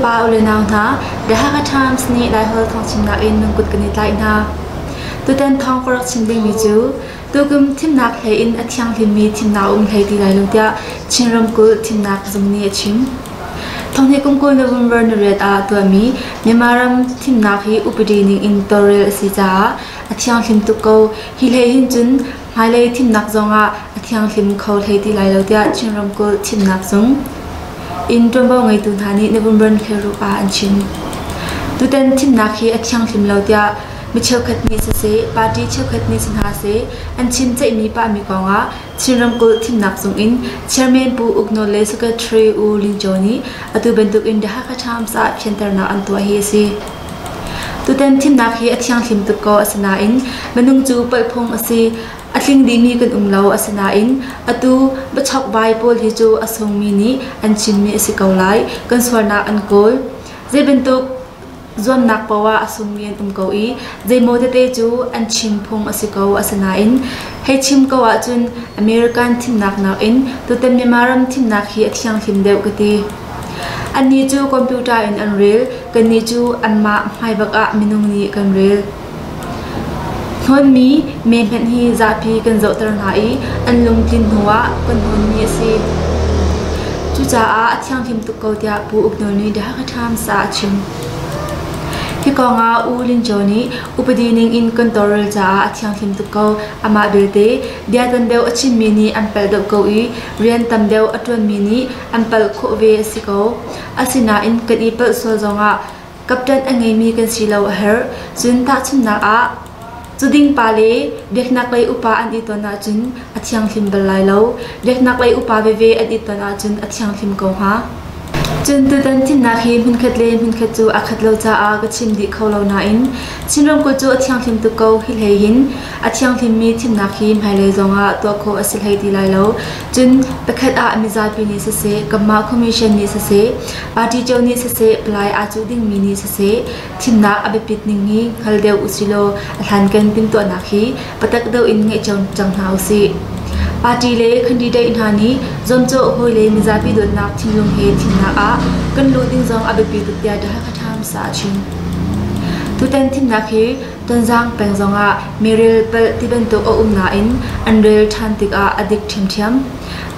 Le pa u le nau hna, The Hakha Times nih Laiholh thawngchimnak in nan kut kan i tlaih hna. Tutan thawng ka rak chim dingmi cu tukum thimnak hlei in a thianghlimmi thimnak a um hlei ti lai lo tiah Chin ramkulh thimnak zung nih a chim. Thonghnih kum 20 November ni riat ah tuahmi Myanmar ram thimnak hi upadi ning in tawlrel a si caah a thianghlim tuk ko. Hi hlei hin cun hmailei thimnak zongah a thianghlim kho hlei ti lai lo tiah Chin ramkulh thimnak zung in ṭuanvo ngeitu hna nih November hleiruk ah an chim. Tutan thimnak hi a thianghlim lo tiah mi cheukhat nih siseh, party cheukhat nih si hna seh an chim ceihmi pahmi kongah Chin ramkulh thimnak zung in Chairman Pu Uk Nawl le Secretary U Lin Kyaw nih atu bantuk in The Hakha Times ah fianternak an tuah hi a si. Tutan thimnak hi a thianghlim tuk ko asinain minung cu palhphung a si. A tling dihmi kan um lo asinain atu biachokvai pawl hi cu a sungmi nih an chimmi a si ko lai. Kan sualnak an kawl. Zei bantuk zuamnak poah a sungmi an um ko i zeimaw tete cu an chim phung a si ko. Asinain hei chim ko ahcun American thimnak nakin tutan Myanmar ram thimnak hi a thianghlim deuh ka ti. Annih cu computer in an rel, kannih cu anmah hmaibak ah minung nih kan rel. Hlawnmi me hmanh hi zapi kan zohter hna i an lungtlin hnuah kan hlawnmi a si. Cucaah a thianghlim tuk ko tiah Pu Uk Nawl nih The Hakha Times ah a chim. Hi kongah U Lin Kyaw nih upadi ning in kan tawlrel caah a thianghlim tuk ko. Amah belte bia tam deuh a chimmi nih an palh deuh ko i rian tam deuh a ṭuanmi nih an palh khawh ve a si ko. Asinain kan i palh sual zongah kapṭan a ngeimi kan si lo a herh. Cun tahchunhnak ah, zuding pa le biaknaklei upa an i ton ahcun a thianghlim bal lai lo. Biaknaklei upa veve an i ton ahcun a thianghlim ko hnga. Cun tutan thimnak hi hmunkhat le hmunkhat cu aa khat lo caah ka chim dih kho lo nain Chin ramkulh cu a thianghlim tuk ko hi hlei hin a thianghlimmi thimnak hi hmailei zongah tuah khawh a si hlei ti lai lo. Cun pakhat ah mizapi nih siseh, kanmah commission nih siseh, party cio nih siseh, palai aa cuh dingmi nih siseh, thimnak a biapit ning hi hngal deuh usilaw a hlankan timhtuahnak hi patak deuh in ngeih cio cang hna usih. Party le candidate hna nih zuamcawh hawi le mizapi dawtnak thinlung he thimnak ah kan luh ding zong a biapi tuk tiah The Hakha Times ah a chim. Tutan thimnak hi Tonzang peng zongah merel palh ti bantuk a um nain an rel ṭhan tikah a dik ṭhiamṭhiam.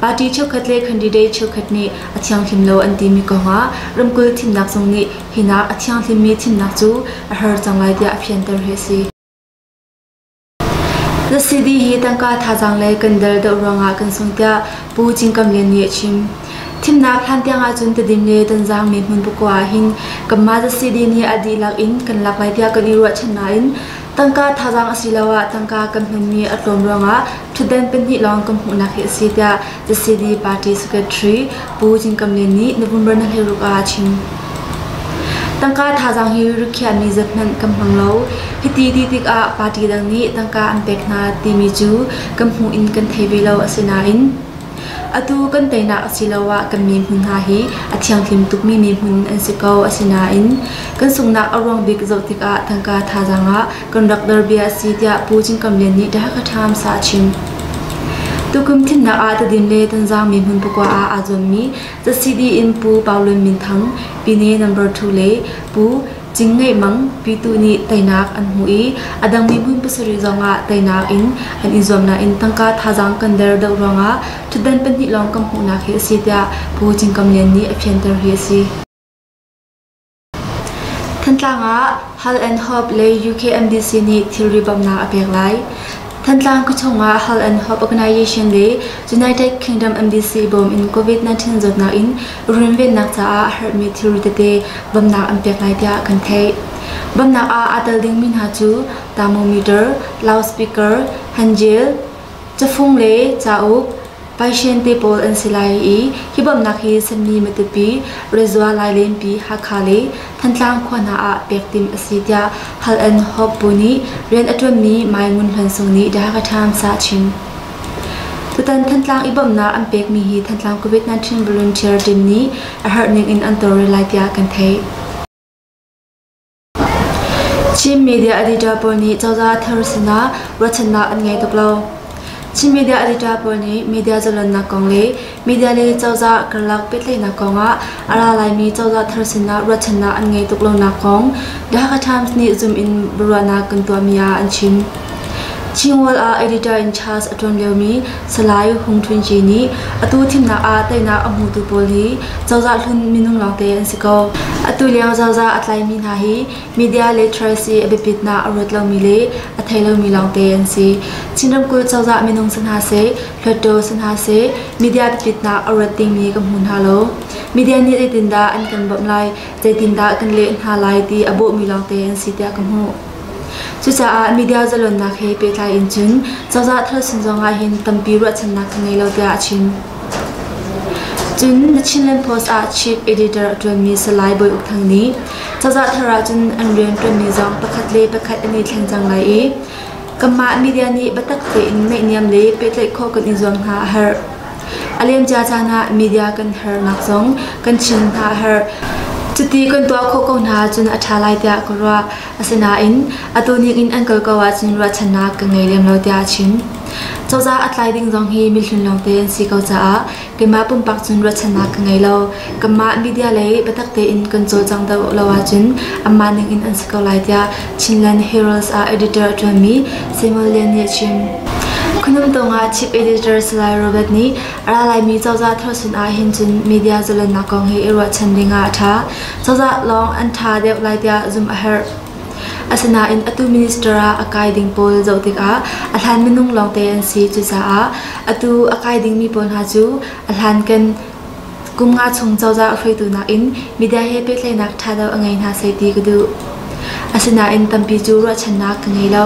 Party cheukhat le candidate cheukhat nih a thianghlim lo an timi kongah ramkulh thimnak zung nih hinak a thianghlimmi thimnak cu a har cang lai tiah a fianter hi a si. Na CD hi tangka thazaang le kan dal deuh ruangah kan sung tiah Pu Cing Kam Lian nih a chim. Thimnak hlan tiang ahcun Tedim le Tonzang mi hmun pakua ah hin kanmah CD nih a dihlak in kan lak lai tiah kan i ruahchan nain tangka thazaang asiloah tangka kan hmanmi a tlawm ruangah ṭhutdan pahnih lawng kan hmuhnak hi a si tiah The CD Party Secretary Pu Cing Kam Lian nih November ni 16 ah a chim. Tangka thazaang hi rikhiahmi zat hmanh kan hmang lo. Hiti ti tikah party dang nih tangka an pek hna timi cu kan hmuh in kan thei ve lo. Asinain atu kan teinak asiloah kan mi hmun hna hi a thianghlim tukmi mi hmun an si ko. Asinain kan sunghnak a ruang bik zoh tikah tangka thazaang ah kan rak der bia a si tiah Pu Cing Kam Lian nih The Hakha Times ah a chim. Tukum thimnak ah Tedim le Tonzang mi hmun pakua ah aa zuammi Zacd in Pu Pau Lun Min Thang, Pine Number 2 le Pu Cing Ngeih Mang Pitu nih teinak an hmuh i a dang miphun pasarih zongah teinak in an i zuam nain tangka thazaang kan der deuh ruangah ṭhutdan pahnih lawng kan hmuhnak hi a si tiah Pu Cing Kam Lian nih a fianter hi a si. Thantlang ah Hull and Hope le UKMDC nih thilri bawmhnak a pek lai. Thantlang khuachung ah Hull and Hope Organization le United Kingdom MDC bawm in COVID-19 zawtnak in runvennak caah a herhmi thilri tete bawmhnak an pek lai tiah kan theih. Bawmhnak ah aa tel dingmi hna cu thermometer, loudspeaker, hand gel, Cafung le cauk, paishen te pawl an si lai i hi bawmhnak hi Sami Matupi, Rezua Lailenpi, Hakha le Thantlang khua hna ah pek timh a si tiah Hal and Hope bu nih rian a ṭuanmi Mai Ngun Hluan Sung nih The Hakha Times ah a chim. Tutan Thantlang i bawmhnak an pekmi hi Thantlang COVID-19 Volunteer Team nih a herh ning in an tawlrel lai tiah kan theih. Chin media editor pawl nih cozah thar sinah ruahchannak an ngei tuk lo. Chin media editor pawl nih media zalonnak kong le media le cozah karlak pehtlaihnak kong ah a ra laimi cozah thar sinah ruahchannak an ngei tuk lonak kong The Hakha Times nih Zoom in biaruahnak kan tuahmi ah an chim. Chinworld ah editor in charge a ṭuan liomi Salai Hung Htun Ci nih atu thimnak ah teinak a hmutu pawl hi cozah hlun minung lawngte an si ko. Atu lio cozah a tlaimi hna hi media literacy a biapitnak a ruat lomi le a thei lomi lawngte an si. Chin ramkulh cozah minung si hna seh, Hluttaw si hna seh, media biapitnak a ruat dingmi ka hmu hna lo. Media nih zeitindah an kan bawmh lai, zeitindah kan leh hna lai ti a bawhmi lawngte an si tiah ka hmuh. Cucaah media zalonnak he pehtlai in cun cozah thar sin zongah hin tampi ruahchannak ka ngei lo tiah a chim. Cun The Chinland Post ah Chief Editor a ṭuanmi Salai Bawi Uk Thang nih cozah thar ahcun an rian ṭuanmi zong pakhat le pakhat an i thleng cang lai i kanmah media nih biatak tein naihniam le pehtlaih khawh kan i zuam hna a herh. A liamcia caan ah media kan herhnak zong kan chim hna a herh. Cuti kan tuah khawh ko hna ahcun a ṭha lai tiah ka ruah. Asinain atu ning in an kal ko ahcun ruahchannak ka ngei lem lo tiah a chim. Cozah a tlai ding zong hi mihlun lawngte an si ko caah keimah pumpak cun ruahchannak ka ngei lo. Kanmah media lei biatak tein kan cawlcang deuh lo ahcun anmah ning in an si ko lai tiah Chinland Herald ah editor a ṭuanmi Samuel Lian nih a chim. Khonumtong ah Chief Editor Salai Robert nih a ra laimi cozah thar sin ah hin cun media zalonnak kong hi i ruahchan ding ah a ṭha. Cozah lawng an ṭha deuh lai tiah zumh a herh. Asinain atu minister ah a kai ding pawl zoh tikah a hlan minung lawngte an si. Cucaah atu a kai dingmi pawl hna cu a hlankan kum nga chung cozah hruaitu nakin media he pehtlaihnak ṭha deuh a ngei hna seh ti ka duh. Asinain tampi cu ruahchannak ka ngei lo.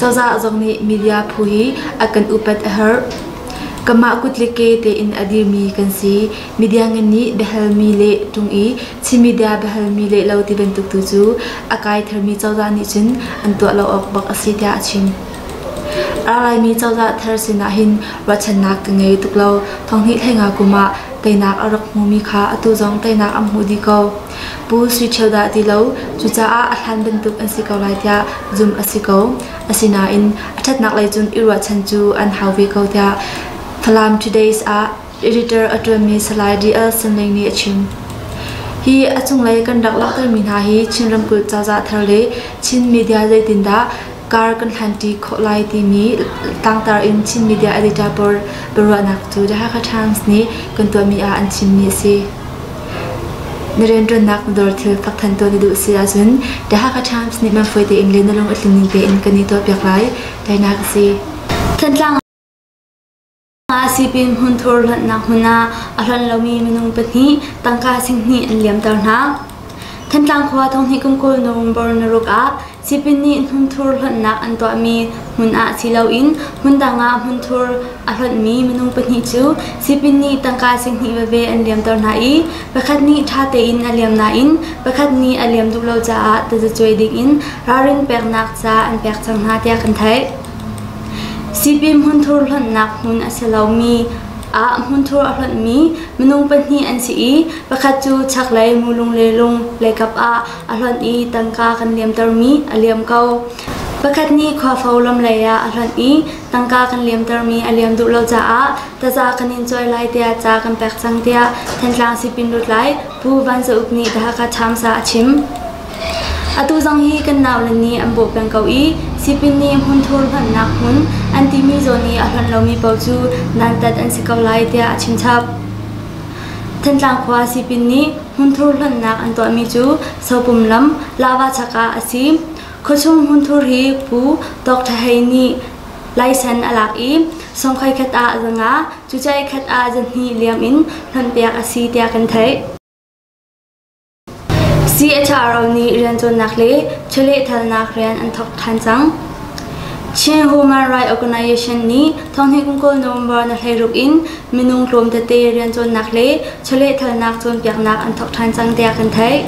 Cozah zong nih media phu hi a kan upat a herh. Kanmah kut le ke tein a dirmi kan si. Media ngan nih biahalmi leh ṭung i Chin media biahalmi leh lo ti bantuk tu cu a kai tharmi cozah nih cun an tuah lo awk bak a si tiah a chim. A ra laimi cozah thar sinah hin ruahchannak ka ngei tuk lo. Thonghnih 15 kum ah teinak a rak hmumi kha atu zong teinak an hmuh dih ko. Pu Sui Ṭhio dah ti lo, cucaah a hlan bantuk an si ko lai tiah zumh a si ko. Asinain a ṭhatnak lei cun i ruahchan cu an hau ve ko tiah Falam Todays ah editor a ṭuanmi Salai D.L. Sanling nih a chim. Hi a cunglei kan rak langhtermi hna hi Chin ramkulh cozah thar le Chin media zeitindah kar kan hlanṭi khawh lai timi tlangtar in Chin media editor pawl biaruahnak cu The Hakha Times nih kan tuahmi ah an chimmi a si. Na rianṭuannak na dawr thil fakthan tuah na duh si ahcun The Hakha Times nih man fawi tein le na lung a tlin ning tein kan i tuahpiak lai. Tainak a si. Thantlang ah sipin hmunthur hlonhnak hmun ah a hlonh lomi minung pahnih tangka 20,000 an liamter hna. Thantlang khua thonghnih kum 20 November ni ruk ah Sipin nih hmunthur hlonhnak an tuahmi hmun ah si loin hmundang ah hmunthur a hlonhmi minung pahnih cu sipin nih tangka 20,000 veve an liamter hna i pakhat nih ṭha tein a liam nain pakhat nih a liam duh lo caah tazacuai dingin ralrin peknak ca an pek cang hna tiah kan theih. Sipin hmunthur hlonhnak hmun a si lomi ah hmunthur a hlonhmi minung pahnih an si i pakhat cu chaklei mulung le lung leikap ah a hlonh i tangka kan liamtermi a liam ko. Pakhat nih khuafo lamlei ah a hlonh i tangka kan liamtermi a liam duh lo caah taza kan in cawi lai tiah ca kan pek cang tiah Thantlang Sipin lutlai Pu Van Za Uk nih The Hakha Times ah a chim. Atu zong hi kan naule nih an bawh peng ko i sipin nih hmunthur hlonhnak hmun an timi zawn i a hlonh lomi paoh cu dantat an si ko lai tiah a chimchap. Thantlang khua sipin nih hmunthur hlonhnak an tuahmi cu Sopum lam, Lava chak ah a si. Khuachung hmunthur hi Pu Tawk Ṭha Hei nih laisen a lak i sawngkhoi khat ah 500, cucai khat ah 200 liam in hlonhpiak a si tiah kan theih. CHRO nih riancawnnak le chawlehthalnak rian an thawk ṭhan cang. Chin Human Rights Organization nih thonghnih kum 20 November na 16 in minung tlawm tete riancawnnak le chawlehthalnak cawnpiaknak an thawk ṭhan cang tiah kan theih.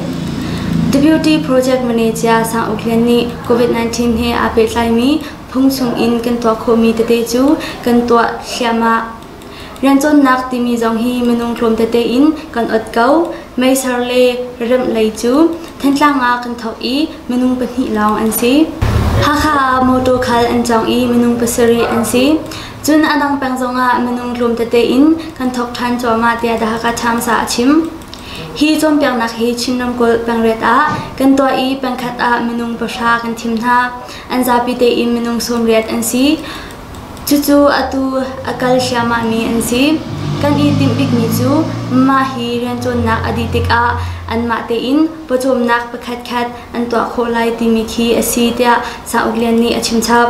Deputy Project Manager Sang Uk Lian nih COVID-19 he aa pehtlaimi phung chungin kan tuah khawhmi tete cu kan tuah thliahmah. Riancawnnak timi zong hi minung tlawm tete in kan ot ko. Meiser le remh lei cu Thantlang ah kan thawk i minung pahnih lawng an si. Hakha ah motor khal an cawng i minung pasarih an si. Cun a dang peng zongah minung tlawm tete in kan thawk ṭhan cuahmah tiah The Hakha Times ah a chim. Hi cawnpiaknak hi Chin ramkulh pengriat ah kan tuah i pengkhat ah minung pahra kan thim hna. An zapi tein minung 80 an si. Cucu atu a kal hliahmahmi an si. Kan i timh bikmi cu mah hi riancawnnak a dih tikah anmah tein pawcawmnak pakhatkhat an tuah khawh lai timi khi a si tiah Sang Uk Lian nih a chimchap.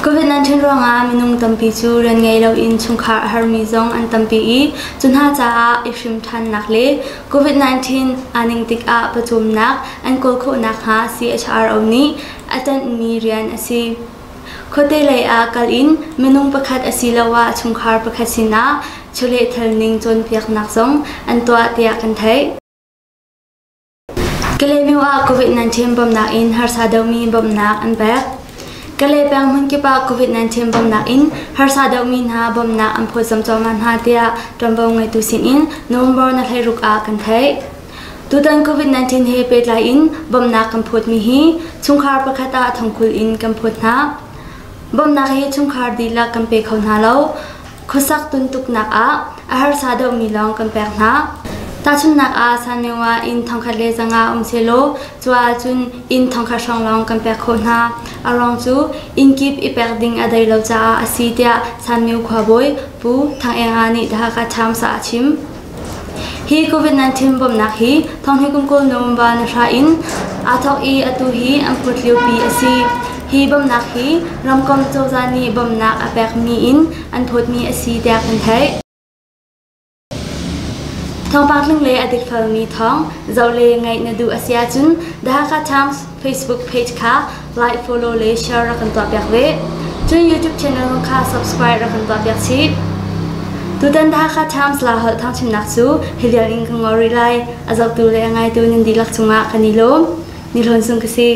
COVID-19 ruangah minung tampi cu rian ngei loin chungkhar a harmi zong an tampi i cu hna caah i hrim ṭhannak le COVID-19 aa ning tikah pawcawmnak an kawl khawh nakhnga CHRO nih a ṭanhmi rian a si. Khuate lei ah kal in minung pakhat asiloah chungkhar pakhat sinah chawlehthal ning cawnpiaknak zong an tuah tiah kan theih. Kalaymyo ah COVID-19 bawmhnak in harsa deuhmi bawmhnak an pek. Kalay peng hmunkip ah COVID-19 bawmhnak in harsa deuhmi hna bawmhnak an phawtzamh cuahmah hna tiah ṭuanvo ngeitu sinin November na 16 ah kan theih. Tutan COVID-19 he pehtlai in bawmhnak kan phawtmi hi chungkhar pakhat ah thongkul in kan phawt hna. Bawmhnak hi chungkhar dihlak kan pe kho hna lo. Khuasak tuntuknak ah a harsa deuhmi lawng kan pek hna. Tahchunhnak ah Sanmyo ah inn 1500 um sehlaw cu ahcun inn 1000 hrawng lawng kan pek khawh hna. A ruang cu inn kip i pek ding a dei lo caah a si tiah Sanmyo khuabawi Pu Thang Eng Ah nih The Hakha Times ah a chim. Hi COVID-19 bawmhnak hi thonghnih kum 20 November ni hra in aa thawk i atu hi an phut liopi a si. Hi bawmhnak hi ramkomh cozah nih bawmhnak a pekmi in an phawtmi a si tiah kan theih. Thawngpang tling le a dikfelmi thawng zoh le ngaih na duh a si ahcun The Hakha Times Facebook page kha like, follow le share rak kan tuahpiak ve. Cun YouTube channel zong kha subscribe rak kan tuahpiak chih. Tutan The Hakha Times la holh thangchimnak cu hi vial in kan ngol rih lai. A zohtu le a ngaitu nan dihlak cungah kan i lawm. Ni Hlawn Sung ka si.